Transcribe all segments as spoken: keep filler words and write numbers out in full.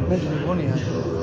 མེད་དེ་ནི་སྒོ་ནས་ཡང་།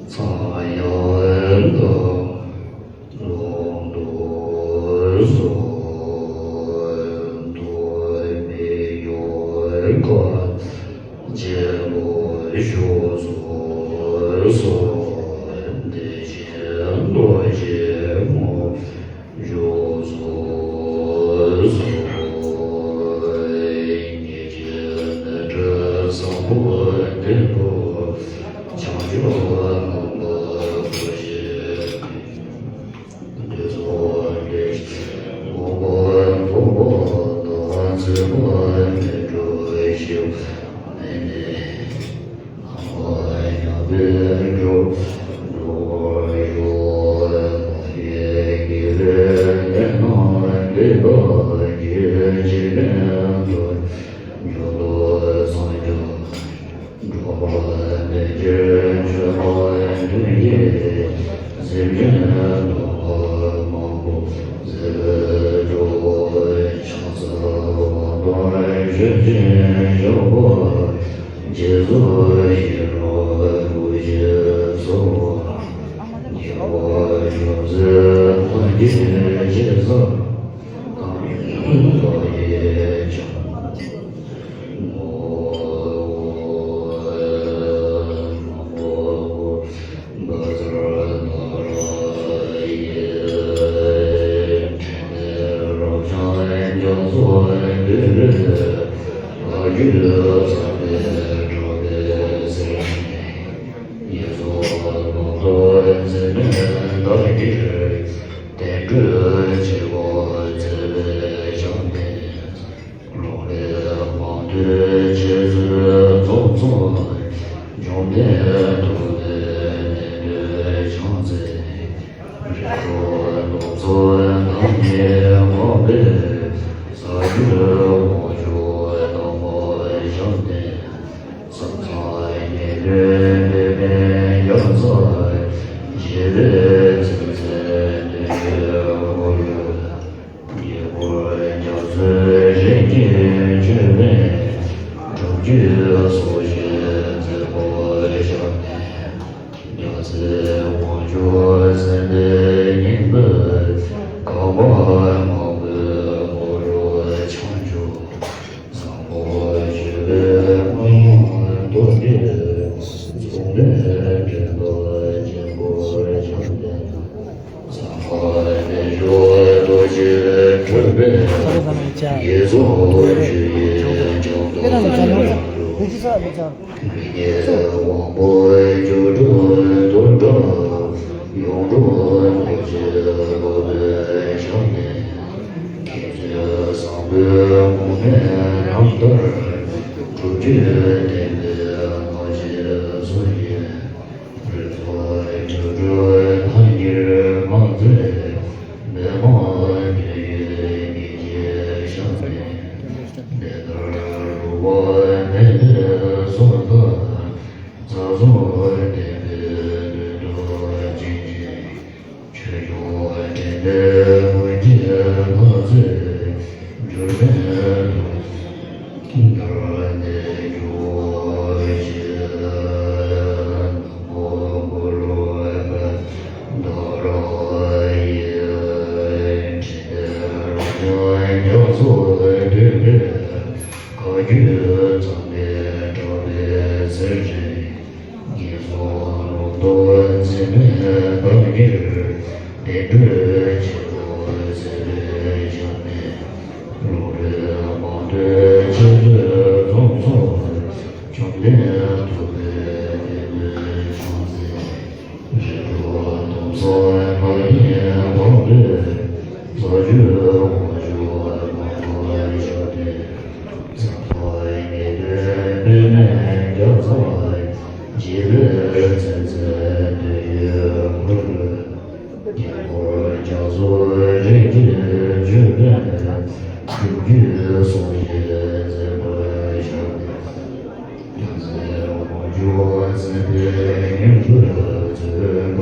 ཚངས་དབྱངས་དང་། ལོངས་སྤྱོད་རྫོགས། ཐོགས་མེད་ཡུམ་དཀར། རྒྱལ་པོ་བཞུགས་སུ་གསོལ། བདེ་ཆེན་རྡོ་རྗེ་མོ་བཞུགས་སུ་གསོལ། ཉེར་གཅིག་ནཻ་ཊཱ་བཟང་པོ་ལྡན་པ། བྱང་ཆུབ་སེམས་དཔའ་སྐུ་བཞི། འགྲོ་བ་མི་སྐྱོ་མཆོད་པ་དོན་གྱི་སེམས་ཅན་བདག་མང་པོ་ཟེར་བའི་འགྲོ་བ་ཕྱག་འཚལ་བ་དང་མཆོད་ཅིང་བཤགས་པ། རྗེས་སུ་ཡི་རང་བསྐུལ་ཞིང་གསོལ་བ། དགེ་བ་ཅུང་ཟད་ཐམས་ཅད་ཞི་སོང་། བདག་ཉིད་བདག་གིས་ཀྱང་། དེ་འདྲའི་བྱེད་པོ་བརྩེ་བའི་ཞབས་ནས། ལོག་ལས་མང་ཐོས་རྗེས་སུ་འཛོམས་སོང་། བཅོམ་ལྡན་ཐུགས་ནི་ནན་ཏན་བྱང་རྩེ། རིགས་དྲུག་སྟོང་ཚོགས་རྣམས་ཀྱིས་བསྔགས་པའི། ས་བཅུའི་དབང་ཕྱུག་རྣམ་པར་བཞག་ནས། བསམ་བཟང་ངེས་དོན་འབད་མེད་རྒྱ་མཚོར། བཞད་པའི་ཚིག་མཛོད་འདོད་ཡོན་འཁོར་ལོའི། རྒྱལ་པོ་རྒྱ་མཚོའི་རིགས་ཀྱི་མཆོད་པའི། སྒྲུབ་བརྒྱུད་སྲོག་བཞིན་མཛད་པར་བཞག་ནས། རྒྱལ་སྲས་དབང་ཕྱུག་སེམས་དཔའི་སྙིང་པོས། གང་བ་མང་པོའི་འཁོར་ལོ་བྱང་ཆུབ། བཟང་པོ་སྤྱོད་པའི་སྨོན་ལམ་སྟོབས་ཀྱིས། ཚོགས་ནི་འདྲེན་པ་ཆེན་པོ་བྱང་སྟེ། བཟང་པོ་ལས་བྱུང་རྡོ་རྗེ་སྤྲུལ་པའི། ཡིད་གསུམ་ཆོས་ཉིད་སྦྱངས་སྟོབས་ལ། མི་ཉེས་དབང་པོ་སྒྱུ་འཕྲུལ་དུ་འགྲོ། ཡོངས་གྲུབ་རྡོ་རྗེ་སློབ་དཔོན་ཞབས་ནས། མཁྱེན་བརྩེ་བཟང་པོའི་དབུ་མའི་ལམ་ལྟར། སྒྲུབ་བརྒྱུད་བསྟན་པའི་རྣམ་ཤེས་སུ་ཡིས། རིགས་ཚོགས་སྒྱུ་འཕྲུལ་ཐལ་འགྱུར་མ་མཛད། མི་མང་དོན་ཡོད་ཉིད་ཀྱི་ཞབས་ནས། འདི་ལྟར་རུ་བ་མེད་པའི་གསུང་དང་། རྩ་གསུམ་བསྟན་པའི་དོན་དུ་བྱིན་གྱིས། ཆོས་སྐྱོང་དྲན་པའི་མགོན་གྱི་ལྷ་རྫས། འགྱུར་མེད་ཐུགས་རྗེས་བདག་ནི་སྐྱོབ་ཅིང་། ནམ་མཁའ་འཁོར་ལོ་བར་དུ་བདག་རང་ཡིན། དྲིན་ལན་རབ་འབྱམས་རྒྱ་མཚོ་བདུད་བཞིའི། བཀའ་བརྒྱུད་གཙང་མའི་བྲག་ལ་གཟིར་ཞིང་། ངན་སོང་ལུང་སྟོན་འཛིན་མའི་བདག་ཉིད། བདེ་འགྲོའི་བྱེད་པོ་བརྩེ་བའི་ཞབས་ནས། ལོག་ལས་མང་ཐོས་རྗེས་སུ་འཛོམས་སོང་། བཅོམ་ལྡན་ཐུབ་པའི་བསྟན་པའི་བྱང་རྩེ། རིགས་དྲུག་སྟོང་ཚོགས་མ་ཡིན་དབང་པོའི། ས་བཅུའི་དབང་ཕྱུག་རྣམ་པར་བཞག་སྟེ། བསམ་བཟང་ངེས་དོན་འབད་མེད་རྒྱ་མཚོར། བཞད་པའི་ཚིག་མཛོད་འདོད་ཡོན་འཁོར་ལོའི། དཀྱིལ་འཁོར་རྒྱ་མཚོའི་རིགས་ཀྱི་མཆོད་པའི། སྒྲུབ་བརྒྱུད་སྲོག་བཞིན་མཛད་པར་ཞབས་ནས། རྒྱལ་སྲས་དབང་ཕྱུག་སེམས་དཔའི་སྙིང་པོས་མཛོད་འགག་པ།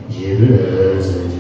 ཡིད་བདེ་ཚེ།